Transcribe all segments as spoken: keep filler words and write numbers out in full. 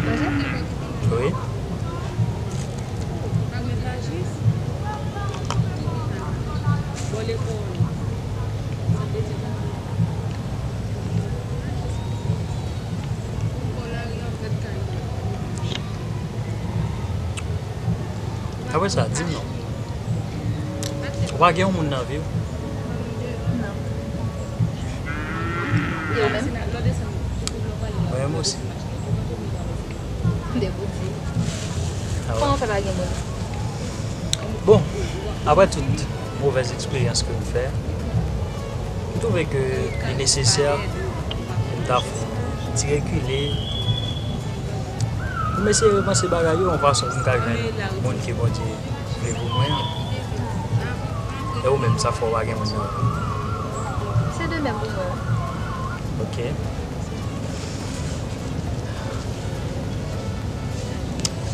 Wi. Apre sa, di m non. Ou pa gen yon moun nan vi w? Non. E ou menm? Mwen menm osi. Debouti. Ah ouais. Kòman w fè pa gen moun? Bon, apre tout movèz eksperyans ke m fè, m twouve ke li nesesè pou m ta fè yon ti rekile, pou m eseye repanse bagay yo yon fason pou m ka jwenn moun ke Bondye vle pou mwen an. E ou menm, sa fè w pa gen moun nan? Se de menm pou mwen. Ok.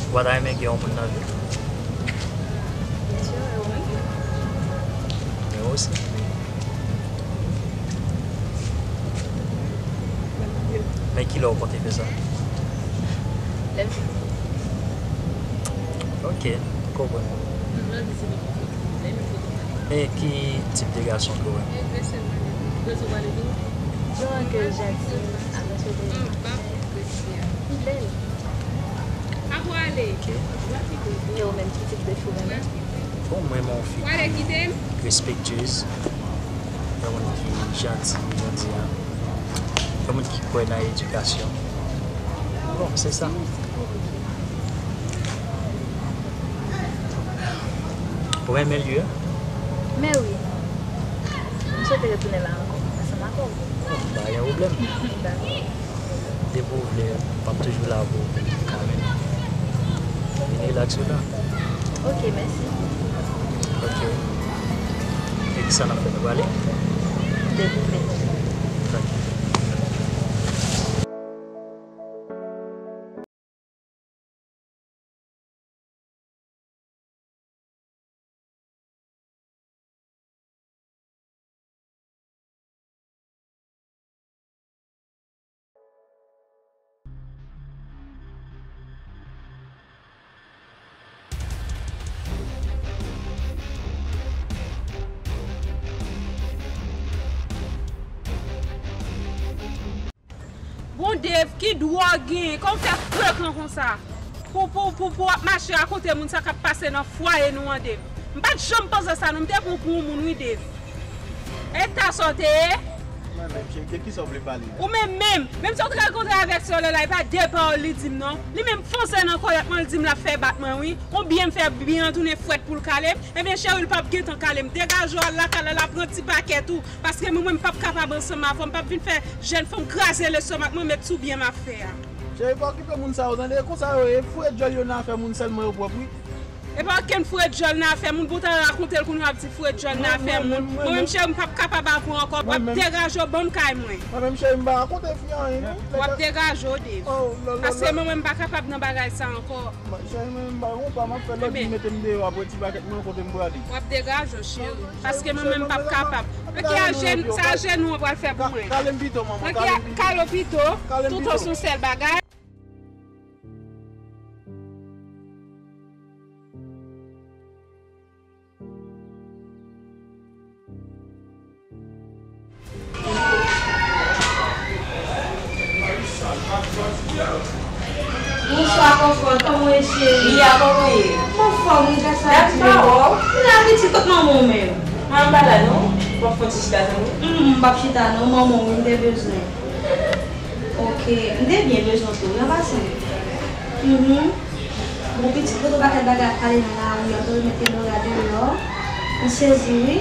Ou pa ta renmen gen yon moun nan vi w? Byen si, e ou menm? Mwen osi. Men kilè w konte fè sa? Lè m fin. Ok, m konprann. E ki tip de gason ke w renmen? Yon ke janti, apre sa de li bèl. Ok. E ou menm, ki tip de fi w renmen? Bon, mwen renmen yon fi ki respektyez, yon moun ki janti, jodi a, yon moun ki kwè nan edikasyon. Bon, se sa. Ou renmen lye a? Men wi. M swete retounen la ankò, ansanm avè w. Bon, pa gen pwoblèm. Dakò. Depi w vle, m ap toujou la pou ou. Amen. Vin rilaks ou la. Ok, mèsi. Ok. E kisa n ap fè, nou prale? Depi w vle. Tranquille. Bon, Dave, ki dwa w genyen? Kòman w fè frekran konsa? Pou, pou, pou, pou w ap mache rakonte moun sa k ap pase nan fwaye nou an, Dave. M pa t janm panse sa, non. M te pran w pou yon moun, wi, Dave. E ta sa w te ye? Mwen menm, cheri, de kisa w vle pale? Ou menm menm, menm si w te rankontre avèk sè w la, e pa de pawòl li di m, non. Li menm fonse nan kò l, li di m l ap fè bat mwen, wi. Konbyen m fè byen an tounen frèt pou l kale m? Ebyen, cheri, l p ap gentan kale m. Degaje w, al lakay la, l ap pran ti pakèt ou. Paske mwen, mwen, m p ap kapab ansanm avè w. M p ap vin fè jèn fanm kraze lestomak mwen, met sou byen m ap fè a. Cheri, pa okipe moun sa yo, tande? E konsa yo ye, foure djòl yo nan afè moun sèlman yo pwòp, wi. E pa okenn foure djòl nan afè moun, pou w ta rakonte l kounye a w ap di foure djòl nan afè moun. Mwen menm, cheri, m p ap kapab avè w ankò. W ap degaje w, ban m kay mwen. Mwen menm, cheri, m pa rakonte fi anyen, non. W ap degaje w, Dave. Paske mwen menm, m pa kapab nan bagay sa ankò. Cheri, mwen menm, m pa gon pa, m ap fè lòd, li mete m deyò, apre ti pakèt mwen, kote m prale? W ap degaje w, cheri. Paske mwen menm, m p ap kapab. Men ki a jèn, sa jèn ou an pral fè pou mwen? Kale m pito, manman, kale m pito. Kale w pito, toutan se yon sèl bagay. Bonswa, Kòkòt, kòman w ye, cheri? Mia, kòman w ye? M anfòm, wi, gras a Dye. Gad pawòl. M la, pitit, kot manman w menm? Manman m pa la, non. W ap fè yon ti chita tann ou? Mm, m p ap chita, non. Manman w, wi, m te bezwen. Ok, m te byen bezwen w tou, wi, an pasan. Mhm. Bon, pitit, kote w pa fè bagay ap pale nan lari a, tou remete Laura deyò. M sezi, wi.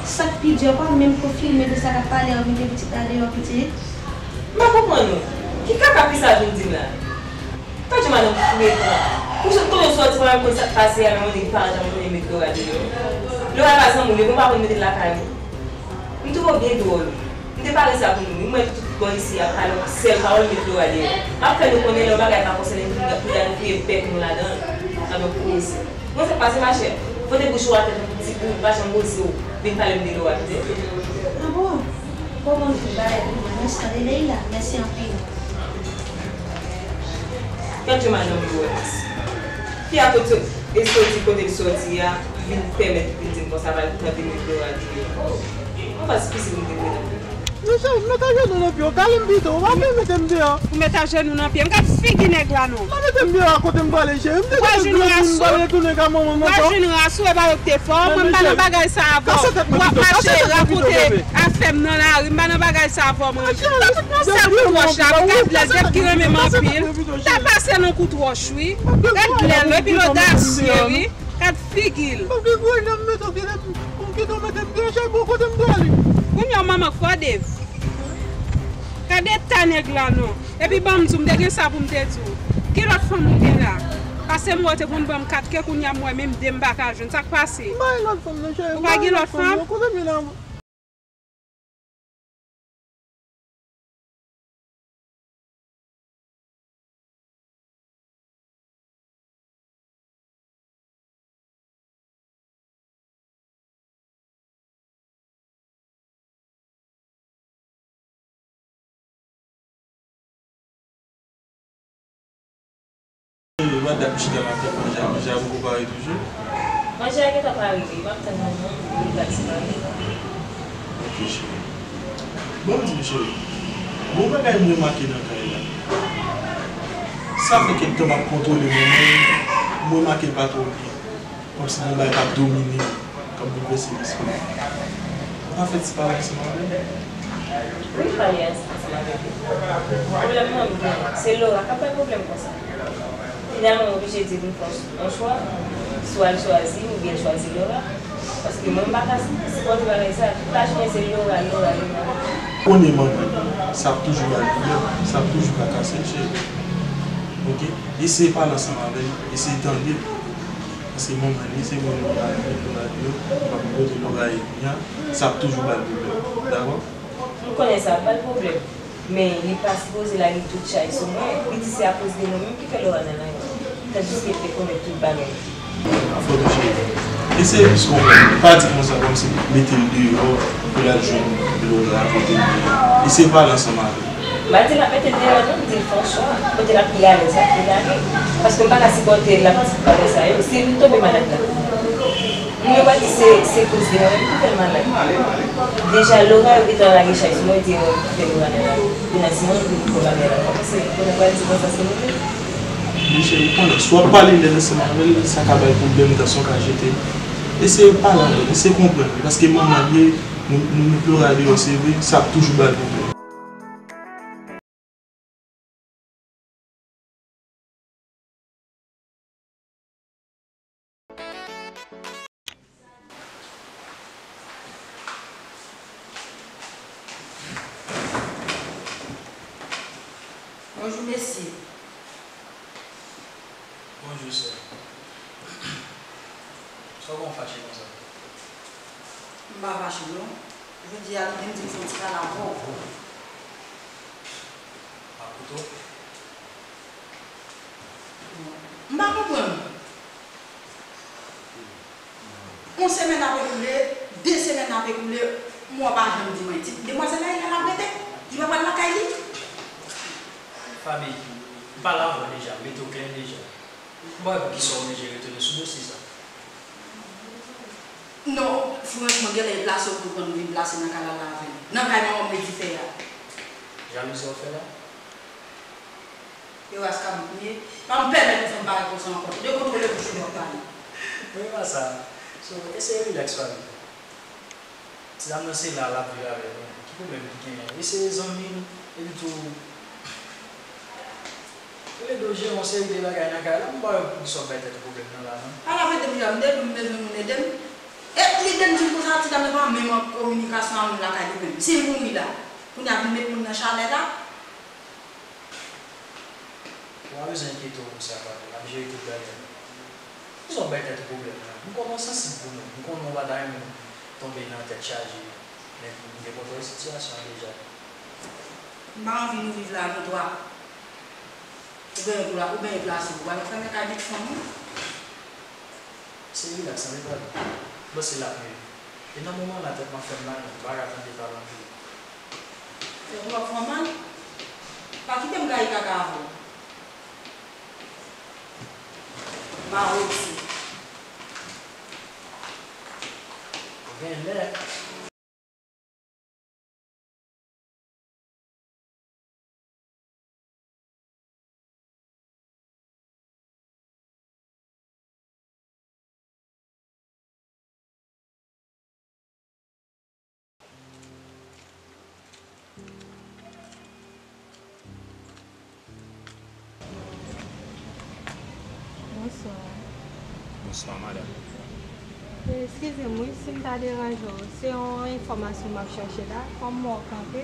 Sa k pi di, w pa menm konfime de sa k ap pale a, w mete pitit la deyò, pitit. M pa konprann ou. Ki kaka fi sa vin di m la? Tande madanm frekan. Ou sot kote w sòti, pa menm konn sa k pase a, menm konnen ki paran ta mete Laura deyò. Laura pa zanmi w, li bon pa konn mete l lakay ou. M twouve w byen dwòl. M te pare sa pou nou wi. M wè tout bò isi ap pale yon sèl pawòl, met Laura deyò. M ap fè nou konnen lè yon bagay pa konsène nou, pou nou kriye bèk nou ladan l. Nan yon koze. Bon, sa k pase, machè? Fwote bouch ou atè tankou ti kou, pa janm poze w. Vin pale m de Laura, tande? Ah bon? Bon, bon, bay, mwen, mwen, sa lele la. Mèsi anpil. Gad jan madanm yo wè mas. Fi a kote e soti, kote l soti a, vin pèmèt vin di m konsa, pral tande m Flora di yo. Oh, mwen pa difisil m te vin. Mezanmi, mete ajenou nan pye w, kale m pito, w pa vle mete m deyò. Ou mete ajenou nan pye m, gad figi nèg la non. Pa mete m deyò a kote m prale, cheri. M te gentan grandi, m prale retounen ka manman m ankò. Ou pa jwenn ras ou, e pa yo k te fè w. Mwen m pa nan bagay sa avè w. W ap mache rakonte afè m nan lari, m pa nan bagay sa avè w mwen. Tout moun sèl kout wòch la, gad lè, gad ki renmen m anpil. Ta pase nan kout wòch wi. Gad lè l, epi l odasye wi. Gad figi l. Kounye a w manman k fò Dave. Gad eta nèg la non. Epi ban m di w, m te gen sa pou m te di w. Ki lòt fanm ou gen la? Pase m wè w te konn ban m kat ke kounye a m wè menm de m pa ka jwenn. Sa k pase? Ou pa gen lòt fanm? Madanm chita nan tèt manje a, manje a poko pare toujou. Manje a gentan pare wi, m ap tann manman m pou li pral separe. Ok cheri. Bon, m di w cheri, gon bagay m remake nan kay la. Sa fè kèk tan m ap kontwole manman m, m remake l pa twò byen. Kòmsi gon bagay k ap domine m, k ap boulvèse lespri m. Ou pa fè ti pale ansanm avè m? Wi, m pale ansanm avè l. Pwoblèm mwen m gen, se Laura k ap bay pwoblèm konsa. Finalman, m oblije di l m fè yon chwa, swa l chwazi m oubyen l chwazi Laura. Paske mwen, m pa ka sipòte bagay sa. Tout lajounen, se Laura, Laura, Laura. Konnen manman l, sa ap toujou ba l pwoblèm, sa ap toujou trakase l, cheri. Oke? Eseye pale ansanm avè l, eseye tande l. Paske manman li, se mwen li pral di, li pral di yo, li pa pou kote Laura ye kounye a, sa ap toujou ba l pwoblèm. Dakò? M konnen sa ap ba l pwoblèm, men li pa sipoze lage tout chay sou mwen. Li di se akoz de mwen menm ki fè Laura nan lari. Tandiske l te konnen tout bagay. A fòs de cheri. Eseye plis konprann. Pa di konsa kòmsi mete l deyò pou l al jwenn Laura kote l ye. Eseye pale ansanm avè l. M pa di l ap mete l deyò non, m di l fè yon chwa. Kote l ap pi alèz la, pou l ale. Paske m pa ka sipòte l ap di bagay sa yo. Si m tonbe malad la, moun yo pral di se, se koz de mwen menm ki fè l malad. Deja, Laura yo gentan lage chay sou mwen, di mwen ki fè Laura nan lari. Kounye a, si mwen menm ki fè bagay la, kòman se, kounye a pral di konsa se mwen menm? Men cheri, ou konnen, si w ap pale lèd ansanm avè l, sa ka bay pwoblèm, tansyon ka jete. Eseye pale avè l, eseye konprann li, paske manman l ye, nou, nou met Laura deyò, se vre, sa ap toujou ba l pwoblèm. Bonjou, mesye. Bonjou, sè. Sa w konn fache konsa? M pa fache, non. Jodi a, li vin di m fè yon ti pale avè w. A kouto? M pa konprann. Yon semèn ap ekoule, de semèn ap ekoule, m wè w pa janm di mwen. Ti demwazèl la, e la l ap rete? Li pa pral lakay li? Faby, m pale avè w deja, m mete w klè deja. M pa wè poukisa w oblije retounen sou dosye sa. Non, franchman, genlè e plase w konprann ou vin plase nan kay la avè m. Nan kay manman m redi fè a. Jalouzi w ap fè la? E raskab ou ye. Pa m pèmèt ou fè m parèt konsa ankò. Dekontwole bouch ou lè w ap pale. Mwen pa sa. So, eseye rilaks, Faby. Ti dam nan se la l ap viv avè nou. Ki pwoblèm ki genyen? Li se zanmi m, epi tou, li ede w jere yon seri de bagay nan kay la. M pa wè poukisa w bay tèt ou pwoblèm nan la, non. Pa la mete m jan m de, m bezwen moun ede m. E li te di m konsa, ti dam nan pa menm an kominikasyon ak moun lakay li menm. Si l mouri la, kounye a vin met moun nan chalè la. Ou pa bezwen enkyete w konsa, Faby, m ap jere tout bagay. Poukisa w bay tèt ou pwoblèm nan? M konnen w sansib pou nou. M konnen w pa ta renmen nou tonbe nan tèt chaje, men m gen kontwòl sitiyasyon an deja. M pa anvi nou viv la nou twa. Ou benyen pou la, ou benyen plase w. Ou pa nan fèmen kay bit fanm ou. Se rilaks, tande, Faby. Bon, se l ap miye. E nan moman la, tèt mwen ap fè m mal, m pa ka tande pale anpil. Tèt ou ap fè w mal? Pa kite m gaye kaka avè w. Mardi. Vennè. Bonswa. Bonswa, madanm. Eh, eskize m, wi, si m ta deranje w. Se yon enfòmasyon m ap chache la. Kòm mwen kanpe,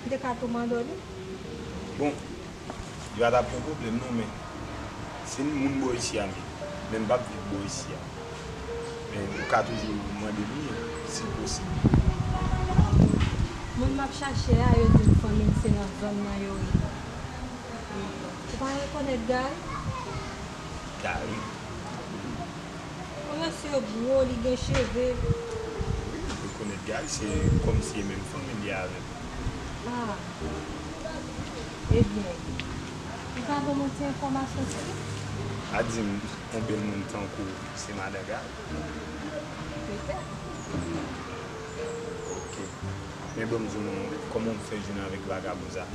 m te ka tou mande w li? Bon, li pa t ap yon pwoblèm, non, men se moun bò isi a m ye. Men m p ap viv bò isi a. Men ou ka toujou mande m li, si l posib. Moun m ap chache a, yo di m fanmi m se nan zòn nan yo ye. Ou pa rekonèt Gary? Gary? Yon mesye gwo, li gen cheve. Wi, m rekonèt Gary, se kòmsi e menm fanmi li avè m. Ah. Ebyen, ou ka ban m yon ti enfòmasyon sou li? Pa di m yon bèl moun tankou w se madan Gary. Petèt. Ok. Men bon, m di w non, kòman w fè jwenn avèk vagabon sa?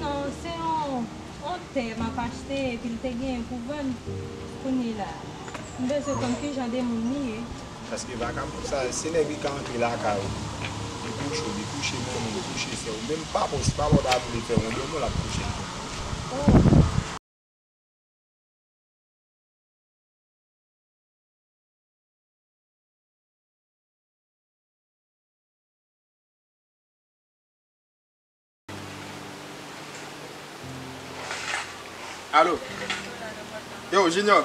Non, se yon, yon tè m ap achte, epi l te genyen pou vann. Kounye la, m bezwen konn ki jan de moun li ye. Paske vagabon sa, se nèg li ka antre lakay ou, li kouche w, li kouche manman w, li kouche sè w. Menm papa w, si papa w ta vle fè yon dòmi, l ap kouche l tou. Oh. Alo. Yo, Junior.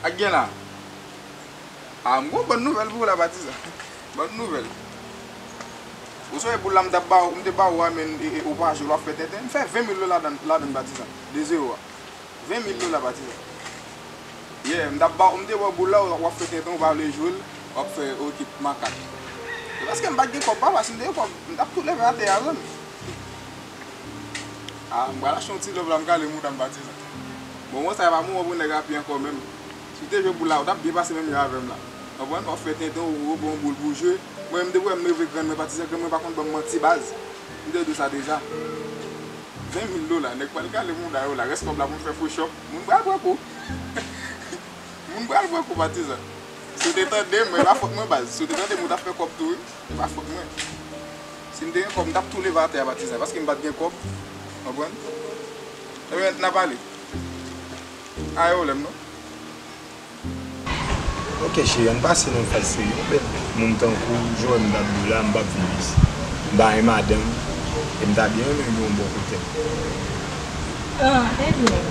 Ak gen la. Ah, m gon bòn nouvèl pou ou la, patizan. Bòn nouvèl. Ou sonje boul la m t ap ba ou, m te ba ou a, men, e, e, ou pa jwe l, w ap fè tenten. M fè ven mil dola ladan, ladan, patizan. De zewo a. Ven mil dola, patizan. Yeah, m t ap ba ou, m te ba w boul la, w ap fè tenten, ou pa vle jwe l, w ap fè okip makak. Se paske m pa t gen kòb, papa, si m te gen kòb, m t ap tou leve atè a, zanmi. Ah, m pral achte yon ti love la, m kale mouda m, patizan. Bon, mwen sa e pa moman pou nèg rapi ankò menm. Si w te jwe boul la, ou t ap byen pase menm jan avè m la. Konprann? W ap fè tenten, ou, ou pran yon boul pou w jwe. Mwen menm depi w wè m leve grann mwen, patizan, grann mwen pa konn ban m manti, baz. M te di w sa deja. Ven mil dola, nèg pral kale mouda yo la, rès kòb la pou m fè fo chòp. Moun pral pran kou. Moun pral pran kou, patizan. Si w te tande m, e pa fòt mwen, baz. Si w te tande m, ou t ap fè kòb tou, wi. E pa fòt mwen. Si m te gen kòb, m t ap tou leve atè a, patizan, paske m pa t gen kòb. Konprann? Ebyen, n a pale. Pa gen pwoblèm, non. Ok, cheri, ann pase nan yon faz serye, yon bèl moun tankou w, jan w wè m t ap di w la, m p ap viv isi. M pa gen madanm, e m ta byen renmen gen yon bò kote m. Ah, ebyen,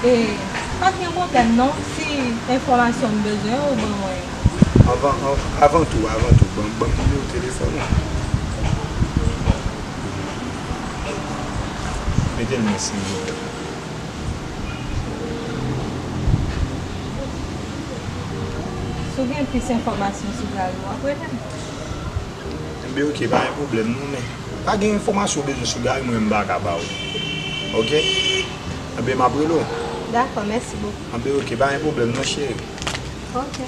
e, pa t gen pwoblèm non, si enfòmasyon m bezwen yo, ou ban mwen yo. Avan, an-, avan tou, avan tou, ban, ban m nimewo telefòn ou. Mete l non, silvouplè. Si w gen plis enfòmasyon sou Gary, w ap rele m. Enben, ok, pa gen pwoblèm non, men pa gen enfòmasyon w bezwen sou Gary, mwen menm m pa ka ba ou. Ok? Enben, m ap rele w. Dakò, mèsi bokou. Enben, ok, pa gen pwoblèm non, cheri. Ok.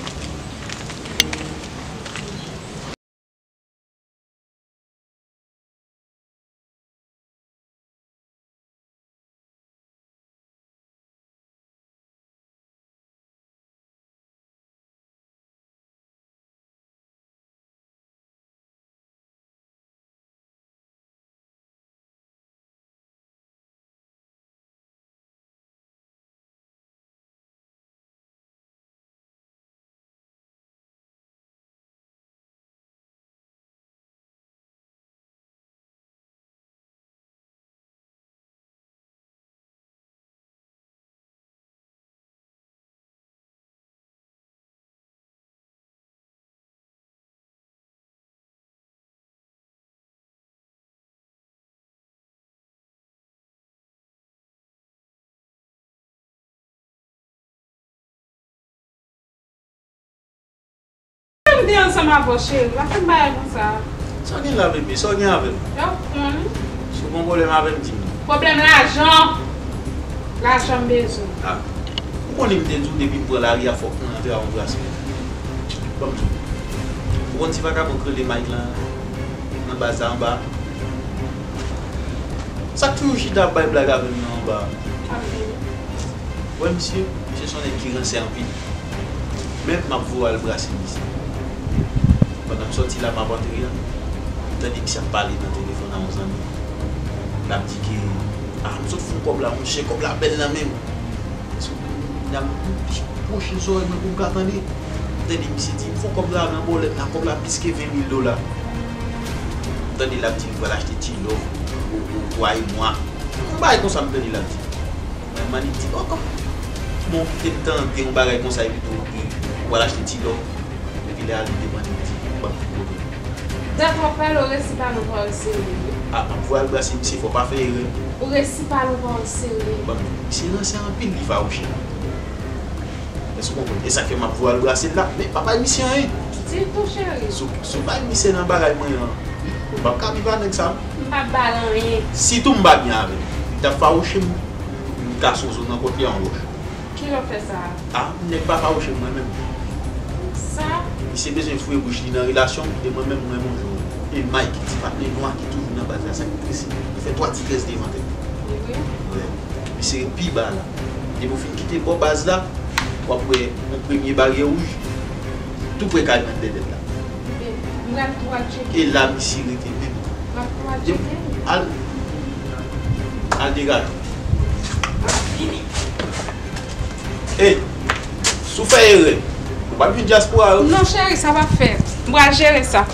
M te ansanm avè w, cheri. Pa fè m bagay konsa. Sa w gen la, bebe? Sa w gen avè m? Yo, wi. Si w gen pwoblèm avè m, di m. Pwoblèm lajan. Lajan m bezwen. Ah. Ou konnen m te di w depi m pran lari a fòk mwen antre a yon braseri. Ban m di w. Ou konn ti vakabon k rele Mike lan nan baz la anba a? Sa k toujou chita ap bay blag avè m nan anba a? Wè misye, misye se yon nèg ki ranse anpil. Men m ap voye al brase misye. Pandan m sòti la m ap antre a, m tande misye ap pale nan telefòn a yon zanmi. L ap di ke, ah, m sot fè yon kòb la, monchè, kòb la bèl nan men m. Sou kounye a m pwoche zòrèy mwen pou m ka tande. M tande misye di, m fè yon kòb la nan bòlèt la, kòb la plis ke ven mil dola. M tande l ap di l pral achte ti lò pou, pou, pou twa e mwa. Yon bagay konsa m tande l ap di. Mwen, m annik di, oh, oh. Bon, kite m tande yon bagay konsa epi tou, ou pral achte ti lò. Epi lè a li depann li di, ban m tout kote. Dat w ap pale, ou resi pale, ou pawòl serye wi. Ah, m ap voye al brase misye, fò w pa fè erè. Ou resi pale, ou pawòl serye. Ban m di, misye ranse anpil, li fawouche. Èske w konprann? E sa k fè m ap voye al brase l la, men pa bay misye anyen. Di tou cheri. Si w, si w bay misye nan bagay mwen an, m p ap ka viv a nèg sa. M p ap ba l anyen. Sitou m pa byen avè l. Li t ap fawouche m, m kase yon zo nan kont li a yon wòch. Kilè w fè sa a? Ah, nèg pa fawouche m mwen menm. Sa? Misye bezwen foure bouch li nan relasyon m, e mwen menm m renmen yon jou. E Mike, ti patnè nwa ki toujou nan baz la, sa ki tresi, li fè twa ti grès devan tèt li. Li vre? Wi. Misye ret pi ba la. Depi w fin kite bò baz la, w ap wè yon premye baryè wouj, tou pre kay mèt dèdèt la. Ebyen, m pral tou al tcheke. E la misye rete menm. M ap tou al tcheke. Al, al degaje w. M ap vini. Ey, si w fè erè, ou p ap jwenn dyaspora yo. Non, cheri, sa p ap fèt. M pral jere sa.